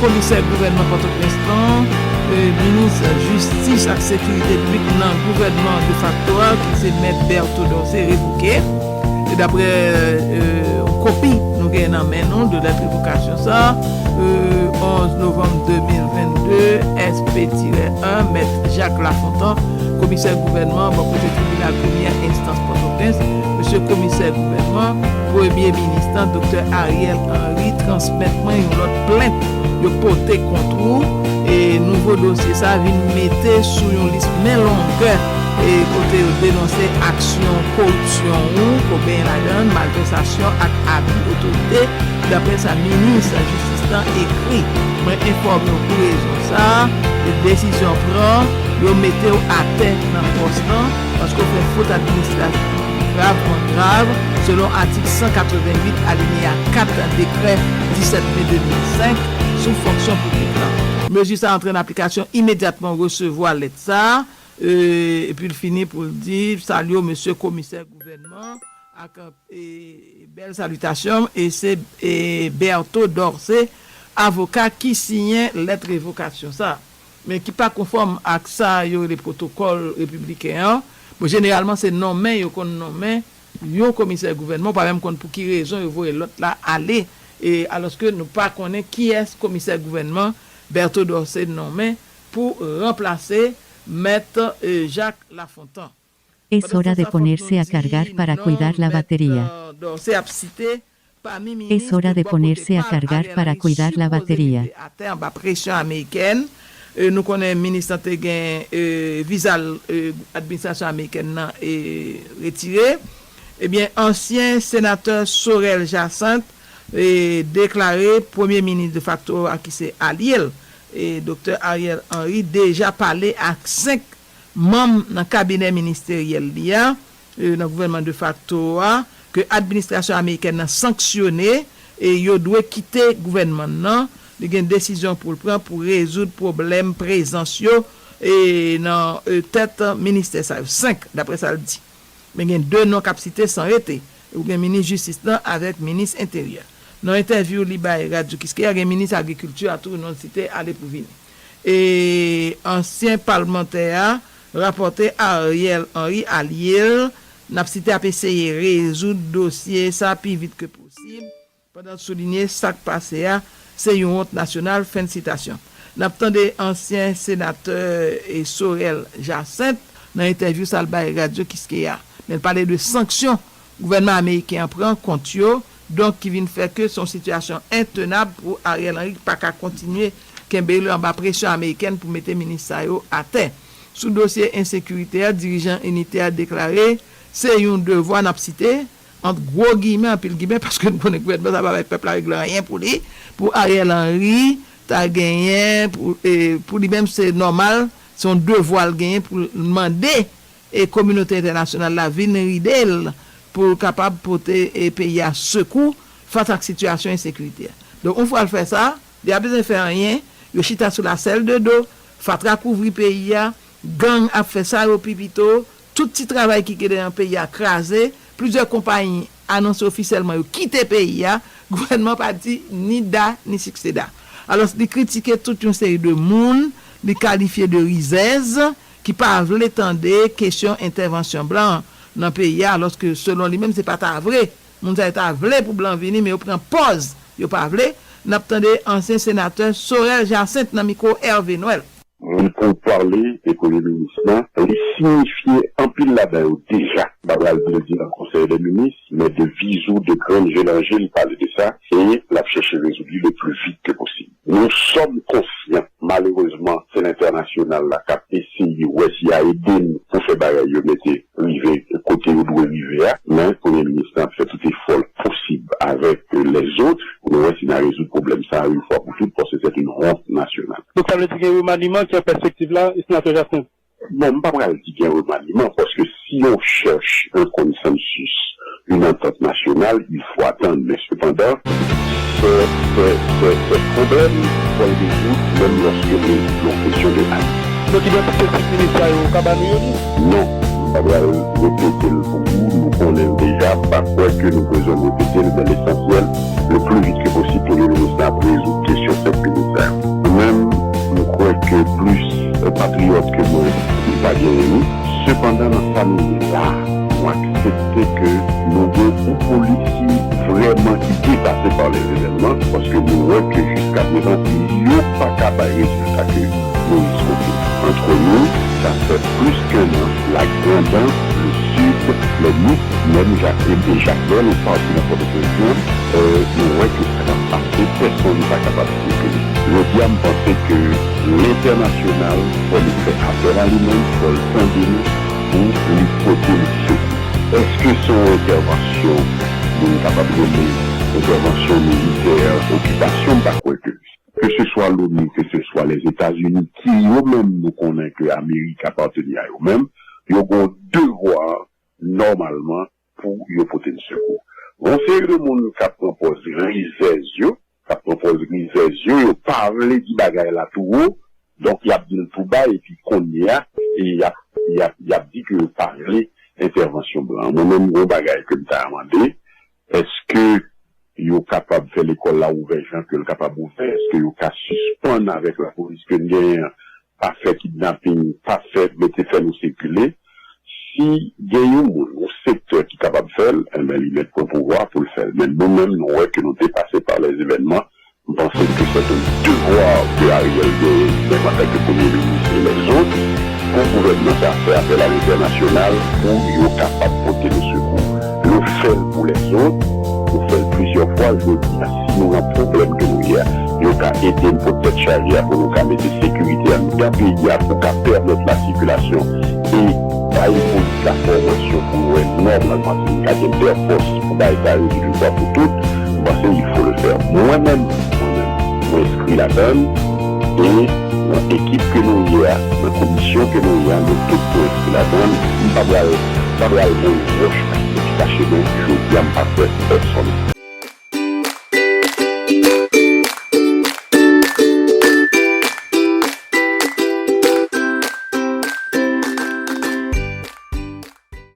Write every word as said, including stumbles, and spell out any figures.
Komisè gouvènman Pòtoprens lan, e, minis jistis ak sekirite piblik nan gouvènman defakto a, ki se mèt Bertho Dorcé, revoke. E daprè, e, yon kopi nou genyen nan men nou de lèt revokasyon sa, e, onz novanm de mil vennde, S P tirè en, mèt Jacques Lafontant, komisè gouvènman bò kote tribinal premyè enstans Pòtoprens, mesye komisè gouvènman, premye minis lan, doktè Ariel Henry, transmèt mwen yon lòt plent yo pote kont ou. E nouvo dosye sa vin mete sou yon lis men longè, e kote yo denonse aksyon koripsyon ou, ke w genyen ladan l, malvèsasyon ak abi otorite, daprè sa minis jistis lan ekri. Mwen enfòme w pou rezon sa, e desizyon pran, yo mete w atè nan pòs lan, paske w fè fot administrativ grav kont grav, selon atik san katrevennuit, alineya kat dekrè disèt me de mil senk, sou fonksyon piblik lan. Mezi sa antre an aplikasyon imedyatman w resevwa lèt sa, e, epi l fini pou l di, salye w, mesye komisè gouvènman, ak, e, bèl salitasyon, e se, e, Bertho Dorcé, avoka, ki siyen lèt revokasyon sa, men ki pa konfòm ak sa yo rele pwotokòl repibliken an. Bon, jeneralman, se nonmen yo konn nonmen yon komisè gouvènman, ou pa menm konn pou ki rezon yo voye lòt la ale, e, alòske nou pa konnen kiyès komisè gouvènman Bertho Dorcé nonmen pou ranplase mèt, e, Jacques Lafontant. Es hora de ponerse a cargar para cuidar la batería. Es hora de ponerse a cargar para cuidar la batería. Atè anba presyon amerikèn. E, nou konnen minis lan te gen, e, viza l, e, administrasyon amerikèn nan, e, retire. Ebyen, ansyen senatè Sorel Jacinthe, e, deklare premye minis defakto a, ki se alye l, e, doktè Ariel Henry, deja pale ak senk manm nan kabinè ministeryèl li a, e, nan gouvènman defakto a, ke administrasyon amerikèn nan sanksyone, e yo dwe kite gouvènman nan. Li gen desizyon pou l pran pou rezoud pwoblèm prezans yo, e, nan, e, tèt ministè sa yo. Senk, daprè sa l di. Men gen de non k ap site san rete. Ou gen minis jistis lan avèk minis enteryè. Nan entèvyou li bay Radyo Kiskeya, gen minis agrikilti a tou, non l site ale pou vini. E ansyen palmantè a rapòte Ariel Henry alye l, n ap site, ap eseye rezoud dosye sa pi vit ke posib, pandan l soulinye sa k pase a se yon wont nasyonal, fen de sitasyon. N ap tande ansyen senatè, e, Sorel Jacinthe nan entèvyou sa l bay Radyo Kiskeya, men l pale de sanksyon gouvènman ameriken an pran kont yo, donk ki vin fè ke se yon sitiyasyon entenab pou Ariel Henry ki pa ka kontinye kenbe l anba presyon amerikèn pou mete minis sa yo atè. Sou dosye ensekirite a, dirijan inite a deklare se yon devwa, n ap site, ant gwo giyimè, anpil giyimè, paske nou konnen gouvènman sa pa bay pèp la regle anyen pou li, pou Ariel Henry ta genyen, pou, e, pou li menm se nòmal, se yon devwa l genyen pou l mande e kominote entènasyonal la vin ride l pou l kapab pote, e, peyi a sekou fas ak sitiyasyon ensekirite a. Donk, yon fwa l fè sa, li pa bezwen fè anyen, yo chita sou lasèl de do, fatra kouvri peyi a, gang ap fè sa yo pi pito, tout ti travay ki genyen nan peyi a kraze, plizyè konpayi anonse ofisyèlman yo kite peyi a, gouvènman pa di ni da ni sikseda. Alò, li kritike tout yon seri de moun, li kalifye de rizèz, ki pa vle tande kesyon entèvansyon blan nan peyi a, alòske selon li menm se pa ta vre. Moun sa yo ta vle pou blan vini, men yo pran pòz yo pa vle. N ap tande ansyen senatè Sorel Jacinthe nan mikwo Hervé Noël. Moun pou pale de premye minis lan, li siyifye anpil ladan yo deja. M pa pral di l di nan konsèy de minis, men de vizou, de grann je nan je, li pale de sa, e l ap chèche rezoud li le plus vite que possible. Nous sommes conscients, malerezman, se lentènasyonal la k ap eseye wè si y a ede n pou fè bagay yo mete rive kote yo dwe rive a, men premye minis lan ap fè tout efò l posib avèk, euh, lèzòt pou nou wè si n a rezoud pwoblèm sa a yon fwa pou tout, paske c'est une honte nationale. Donk, sa vle di gen remaniman ki an pèspektiv la, senatè Jacinthe? Bon, m pa pral di gen remaniman, paske si on cherche un consensus, une entente nationale, il faut attendre. Men sepandan, sè, sè, sè, sè pwoblèm fò l rezoud, menm lòske l rezoud yon kesyon de ane. Donk, idantite senk minis sa yo, ou ka ba nou yo tou? Non, m pa pral repete l pou ou, nou konnen l deja, m pa kwè ke nou bezwen repete l, dans l'essentiel, le plus vite que possible, premye minis la ap rezoud kesyon senk minis sa yo. Ke mwen, m pa genyen li. Sepandan, nan sa nou ye la, nou aksepte ke nou gen yon polis ki vrèman ki depase pa lèzevènman, paske nou wè ke jiskaprezan, yo pa ka bay rezilta ke nou espere. Antre nou, sa fè plis ke yon an, la Grande Anse, le Sud, le Nip, menm Jakmèl, e Jakmèl, yon pati nan Pòtoprens, nou wè ke sa k ap pase, pèsonn pa kapab sikile. Jodi a, m panse ke lentènasyonal fò li fè apèl a li menm, fò l tande nou pou li pote nou sekou. Èske se yon entèvansyon moun kapab rele entèvansyon militè, okipasyon? M pa kwè ke, ke se swa l'ONU, ke se swa Lèzetazini, ki yo menm nou konnen ke Amerik apateni a yo menm, yo gen yon devwa nòmalman pou yo pote n sekou. Yon seri de moun k ap pran pòz rizèz yo, k ap pran pòz rizèz yo, yo pa vle di bagay la tou wo, donk y ap di l tou ba epi kounye a, e y ap, y ap, y ap di ke yo pa vle entèvansyon blan. Mwen menm, yon bagay ke m ta mande, èske yo kapab fè lekòl la ouvè jan ke l kapab ouvè? Èske yo ka sispann avèk lapolis ke n genyen an, pa fè kidnaping, pa fè mete fè nou sikile? Si gen yon moun, yon sektè ki kapab fè l, enben li mèt pran pouvwa pou l fè l. Men nou menm, nou wè ke nou depase pa lèzevènman. M panse ke se yon devwa ke Ariel genyen, menm antanke premye minis e lèzòt, pou gouvènman sa fè apèl a lentènasyonal pou yo kapab pote nou sekou. Nou fè l pou lèzòt, nou fè l plizyè fwa, jodi a, si nou nan pwoblèm ke nou ye a, yo ka ede n pot tèt chaje a pou nou ka mete sekirite anndan peyi a, pou ka pèmèt lasikilasyon e bay polis la fòmasyon pou nou wè nòmalman si nou ka gen dè fòs pou bay sa yo di yon fwa pou tout, m panse il faut le faire. Mwen menm, mwen menm, mwen enskri ladan l, e nan ekip ke nou ye a, nan komisyon ke nou ye a, nou tout nou enskri ladan l. M pa pral, m pa pral voye wòch ak pye ki kache nou. Jodi a, m pa kwè pèsonn.